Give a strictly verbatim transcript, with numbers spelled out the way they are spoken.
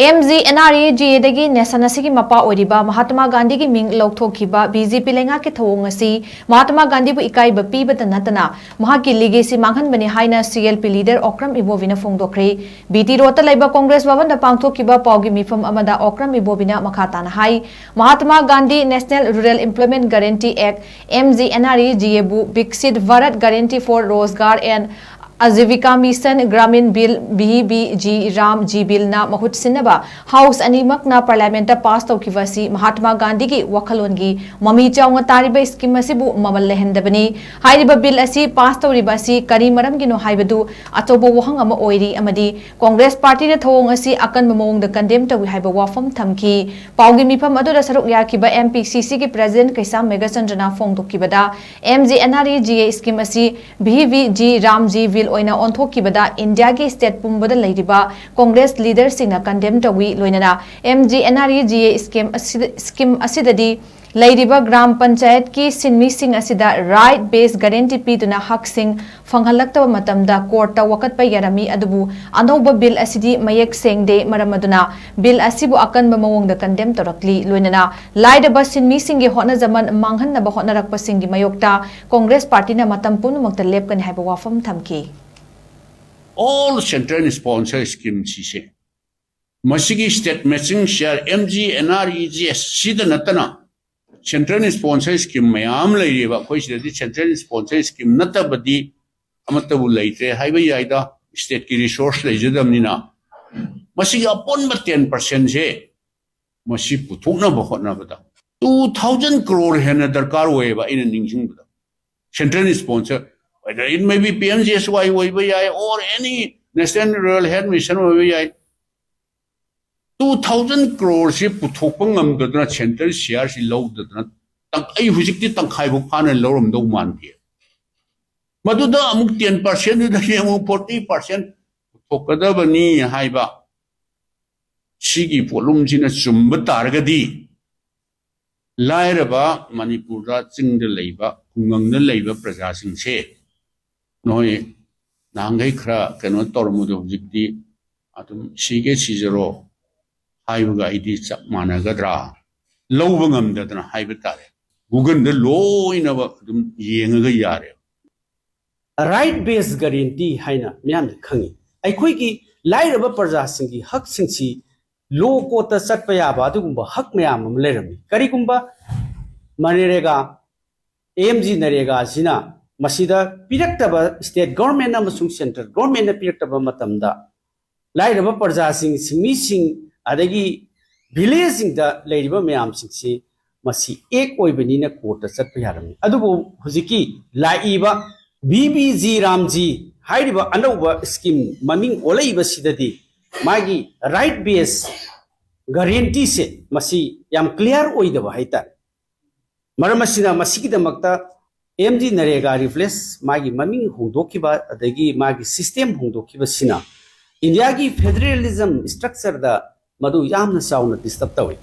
M G N R E G ꯑꯦꯗꯒꯤ nation ꯑꯁꯤꯒꯤ ꯃꯄꯥ ꯑꯣꯏꯔꯤꯕ ꯃꯍꯥꯇꯃꯥ ꯒꯥꯟꯙꯤꯒꯤ ꯃꯤꯡ ꯂꯧꯊꯣꯛꯈꯤꯕ ꯕꯤ ꯖꯦ ꯄꯤ ꯂꯩꯉꯥꯛꯀꯤ ꯊꯧꯑꯣꯡ ꯑꯁꯤ ꯃꯍꯥꯇꯃꯥ ꯒꯥꯟꯙꯤꯕꯨ ꯏꯀꯥꯏꯕ ꯄꯤꯕꯇ ꯅꯠꯇꯅ ꯃꯍꯥꯛꯀꯤ ꯂꯤꯒꯦꯁꯤ ꯃꯥꯡꯍꯟꯕꯅꯤ ꯍꯥꯏꯅ C L P leader Okram ꯏꯕꯣꯕꯤꯅ ꯐꯣꯡꯗꯣꯛꯈ꯭ꯔꯦ꯫ ꯕꯤ ꯇꯤ ꯔꯣꯗꯇ ꯂꯩꯕ ꯀꯣꯡꯒ꯭ꯔꯦꯁ ꯚꯕꯟꯗ ꯄꯥꯡꯊꯣꯛꯈꯤꯕ ꯄꯥꯎꯒꯤ ꯃꯤꯐꯝ ꯑꯃꯗ ꯑꯣꯀ꯭ꯔꯝ ꯏꯕꯣꯕꯤꯅ ꯃꯈꯥ ꯇꯥꯅ ꯍꯥꯏ, Mahatma Gandhi national rural employment guarantee act, M G N R E G ꯑꯦꯕꯨ Viksit Bharat guarantee for Rozgar and Ajeevika mission Gramin bill, V B G Ram G ꯕꯤꯜꯅ ꯃꯍꯨꯠ ꯁꯤꯟꯅꯕ ꯍꯥꯎꯁ ꯑꯅꯤꯃꯛꯅ ꯄꯥꯔꯂꯤꯌꯥꯃꯦꯟꯠꯇ ꯄꯥꯁ ꯇꯧꯈꯤꯕ ꯑꯁꯤ ꯃꯍꯥꯇꯃꯥ ꯒꯥꯟꯙꯤꯒꯤ ꯋꯥꯈꯜꯂꯣꯟꯒꯤ ꯃꯃꯤ ꯆꯥꯎꯅ ꯇꯥꯔꯤꯕ ꯁ꯭ꯀꯤꯝ ꯑꯁꯤꯕꯨ ꯃꯃꯜ ꯂꯩꯍꯟꯗꯕꯅꯤ꯫ ꯍꯥꯏꯔꯤꯕ ꯕꯤꯜ ꯑꯁꯤ ꯄꯥꯁ ꯇꯧꯔꯤꯕ ꯑꯁꯤ ꯀꯔꯤ ꯃꯔꯝꯒꯤꯅꯣ ꯍꯥꯏꯕꯗꯨ ꯑꯆꯧꯕ ꯋꯥꯍꯪ ꯑꯃ ꯑꯣꯏꯔꯤ ꯑꯃꯗꯤ ꯀꯣꯡꯒ꯭ꯔꯦꯁ ꯄꯥꯔꯇꯤꯅ ꯊꯧꯑꯣꯡ ꯑꯁꯤ ꯑꯀꯟꯕ ꯃꯑꯣꯡꯗ ꯀꯟꯗꯦꯝ ꯇꯧꯏ ꯍꯥꯏꯕ ꯋꯥꯐꯝ ꯊꯝꯈꯤ꯫ ꯄꯥꯎꯒꯤ ꯃꯤꯐꯝ ꯑꯗꯨꯗ ꯁꯔꯨꯛ ꯌꯥꯈꯤꯕ ꯑꯦꯝ ꯄꯤ ꯁꯤ ꯁꯤꯒꯤ ꯄ꯭ꯔꯦꯁꯤꯗꯦꯟꯠ ꯀꯩꯁꯥꯝ ꯃꯦꯘꯆꯟꯗ꯭ꯔꯅ ꯐꯣꯡꯗꯣꯛꯈꯤꯕꯗ, M G N R E G A scheme ꯑꯁꯤ V B G Ram G bill ꯑꯣꯏꯅ ꯑꯣꯟꯊꯣꯛꯈꯤꯕꯗ ꯏꯟꯗꯤꯌꯥꯒꯤ ꯁ꯭ꯇꯦꯠ ꯄꯨꯝꯕꯗ ꯂꯩꯔꯤꯕ ꯀꯣꯡꯒ꯭ꯔꯦꯁ ꯂꯤꯗꯔꯁꯤꯡꯅ ꯀꯟꯗꯦꯝ ꯇꯧꯏ꯫ ꯂꯣꯏꯅꯅ M G N R E G A scheme ꯑꯁꯤꯗ, ꯁ꯭ꯀꯤꯝ ꯑꯁꯤꯗꯗꯤ ꯂꯩꯔꯤꯕ ꯒ꯭ꯔꯥꯝ ꯄꯟꯆꯥꯌꯠꯀꯤ ꯁꯤꯟꯃꯤꯁꯤꯡ ꯑꯁꯤꯗ ꯔꯥꯏꯠ ꯕꯦꯁ ꯒꯥꯔꯦꯟꯇꯤ ꯄꯤꯗꯨꯅ ꯍꯛꯁꯤꯡ ꯐꯪꯍꯜꯂꯛꯇꯕ ꯃꯇꯝꯗ ꯀꯣꯔꯠꯇ ꯋꯥꯀꯠꯄ ꯌꯥꯔꯝꯃꯤ꯫ ꯑꯗꯨꯕꯨ ꯑꯅꯧꯕ ꯕꯤꯜ ꯑꯁꯤꯗꯤ ꯃꯌꯦꯛ ꯁꯦꯡꯗꯦ꯫ ꯃꯔꯝ ꯑꯗꯨꯅ ꯕꯤꯜ ꯑꯁꯤꯕꯨ ꯑꯀꯟꯕ ꯃꯑꯣꯡꯗ ꯀꯟꯗꯦꯝ ꯇꯧꯔꯛꯂꯤ꯫ ꯂꯣꯏꯅꯅ ꯂꯥꯏꯔꯕ ꯁꯤꯟꯃꯤꯁꯤꯡꯒꯤ ꯍꯣꯠꯅꯖꯃꯟ ꯃꯥꯡꯍꯟꯅꯕ ꯍꯣꯠꯅꯔꯛꯄꯁꯤꯡꯒꯤ ꯃꯥꯌꯣꯛꯇ ꯀꯣꯡꯒ꯭ꯔꯦꯁ ꯄꯥꯔꯇꯤꯅ ꯃꯇꯝ ꯄꯨꯝꯅꯃꯛꯇ ꯂꯦꯞꯀꯅꯤ ꯍꯥꯏꯕ ꯋꯥꯐꯝ ꯊꯝꯈꯤ꯫ All central sponsor scheme ꯁꯤꯁꯦ ꯃꯁꯤꯒꯤ state matching share, M G N R E G S ꯁꯤꯗ ꯅꯠꯇꯅ central sponsor scheme ꯃꯌꯥꯝ ꯂꯩꯔꯤꯕ꯫ ꯑꯩꯈꯣꯏ ꯁꯤꯗꯗꯤ central sponsor scheme ꯅꯠꯇꯕꯗꯤ ꯑꯃꯠꯇꯕꯨ ꯂꯩꯇ꯭ꯔꯦ ꯍꯥꯏꯕ ꯌꯥꯏꯗ, stateꯀꯤ resource ꯂꯩꯖꯗꯕꯅꯤꯅ꯫ ꯃꯁꯤꯒꯤ ꯑꯄꯨꯟꯕ ten percentꯁꯦ ꯃꯁꯤ ꯄꯨꯊꯣꯛꯅꯕ ꯍꯣꯠꯅꯕꯗ two thousand crore ꯍꯦꯟꯅ ꯗꯔꯀꯥꯔ ꯑꯣꯏꯌꯦꯕ꯫ ꯑꯩꯅ ꯅꯤꯡꯁꯤꯡꯕꯗ central sponsor, whether it may be P M G S Y ꯑꯣꯏꯕ ꯌꯥꯏ or any National Rural Health Mission ꯑꯣꯏꯕ ꯌꯥꯏ, two thousand croreꯁꯤ ꯄꯨꯊꯣꯛꯄ ꯉꯝꯗꯗꯅ central shareꯁꯤ ꯂꯧꯗꯗꯅ ꯇꯪ-, ꯑꯩ ꯍꯧꯖꯤꯛꯇꯤ ꯇꯪꯈꯥꯏꯐꯥꯎ ꯐꯥꯅ ꯂꯧꯔꯝꯗꯧ ꯃꯥꯟꯗꯦ꯫ ꯃꯗꯨꯗ ꯑꯃꯨꯛ ten percentꯗꯨꯗꯒꯤ ꯑꯃꯨꯛ forty percent ꯄꯨꯊꯣꯛꯀꯗꯕꯅꯤ ꯍꯥꯏꯕ ꯁꯤꯒꯤ ꯄꯣꯠꯂꯨꯝꯁꯤꯅ ꯆꯨꯝꯕ ꯇꯥꯔꯒꯗꯤ ꯂꯥꯏꯔꯕ ꯃꯅꯤꯄꯨꯔꯗ ꯆꯤꯡꯗ ꯂꯩꯕ, ꯈꯨꯡꯒꯪꯗ ꯂꯩꯕ ꯄ꯭ꯔꯖꯥꯁꯤꯡꯁꯦ ꯅꯣꯏ ꯅꯍꯥꯟꯈꯩ ꯈꯔ ꯀꯩꯅꯣ ꯇꯧꯔꯝꯕꯗꯣ ꯍꯧꯖꯤꯛꯇꯤ ꯑꯗꯨꯝ ꯁꯤꯒꯦ ꯁꯤꯖꯔꯣ, ꯍꯥꯏꯕꯒ ꯑꯩꯗꯤ ꯆꯞ ꯃꯥꯟꯅꯒꯗ꯭ꯔꯥ? ꯂꯧꯕ ꯉꯝꯗꯗꯅ ꯍꯥꯏꯕ ꯇꯥꯔꯦ꯫ ꯒꯨꯒꯜꯗ ꯂꯣꯏꯅꯃꯛ ꯑꯗꯨꯝ ꯌꯦꯡꯉꯒ ꯌꯥꯔꯦ꯫ Right base guarantee ꯍꯥꯏꯅ ꯃꯤꯌꯥꯝꯅ ꯈꯪꯉꯤ꯫ ꯑꯩꯈꯣꯏꯒꯤ ꯂꯥꯏꯔꯕ ꯄ꯭ꯔꯖꯥꯁꯤꯡꯒꯤ ꯍꯛꯁꯤꯡꯁꯤ ꯂꯣ ꯀꯣꯔꯠꯇ ꯆꯠꯄ ꯌꯥꯕ ꯑꯗꯨꯒꯨꯝꯕ ꯍꯛ ꯃꯌꯥꯝ ꯑꯃ ꯂꯩꯔꯝꯃꯤ꯫ ꯀꯔꯤꯒꯨꯝꯕ ꯃꯅꯔꯦꯒꯥ, ꯑꯦ ꯑꯦꯝ ꯖꯤ ꯅꯔꯦꯒꯥꯁꯤꯅ ꯃꯁꯤꯗ ꯄꯤꯔꯛꯇꯕ, state government ꯑꯃꯁꯨꯡ central government ꯅ ꯄꯤꯔꯛꯇꯕ ꯃꯇꯝꯗ ꯂꯥꯏꯔꯕ ꯄ꯭ꯔꯖꯥꯁꯤꯡ, ꯁꯤꯟꯃꯤꯁꯤꯡ, ꯑꯗꯒꯤ ꯚꯤꯂꯦꯖꯁꯤꯡꯗ ꯂꯩꯔꯤꯕ ꯃꯌꯥꯝꯁꯤꯡꯁꯤ ꯃꯁꯤ ꯑꯦꯛ ꯑꯣꯏꯕꯅꯤꯅ ꯀꯣꯔꯠꯇ ꯆꯠꯄ ꯌꯥꯔꯝꯃꯤ꯫ ꯑꯗꯨꯕꯨ ꯍꯧꯖꯤꯛꯀꯤ ꯂꯥꯛꯏꯕ ꯕꯤ ꯕꯤ ꯖꯤ ꯔꯥꯝꯖꯤ ꯍꯥꯏꯔꯤꯕ ꯑꯅꯧꯕ ꯁ꯭ꯀꯤꯝ ꯃꯃꯤꯡ ꯑꯣꯜꯂꯛꯏꯕꯁꯤꯗꯗꯤ ꯃꯥꯒꯤ right base guarantee ꯁꯦ ꯃꯁꯤ ꯌꯥꯝ clear ꯑꯣꯏꯗꯕ ꯍꯥꯏꯇꯥꯔꯦ꯫ ꯃꯔꯝ ꯑꯁꯤꯅ ꯃꯁꯤꯒꯤꯗꯃꯛꯇ ꯑꯦꯝ ꯖꯤ ꯅꯔꯦꯒꯥ ꯔꯤꯄ꯭ꯂꯦꯁ, ꯃꯥꯒꯤ ꯃꯃꯤꯡ ꯍꯣꯡꯗꯣꯛꯈꯤꯕ ꯑꯗꯒꯤ ꯃꯥꯒꯤ system ꯍꯣꯡꯗꯣꯛꯈꯤꯕꯁꯤꯅ ꯏꯟꯗꯤꯌꯥꯒꯤ federalism structure ꯗ ꯃꯗꯨ ꯌꯥꯝꯅ ꯆꯥꯎꯅ disturb ꯇꯧꯏ꯫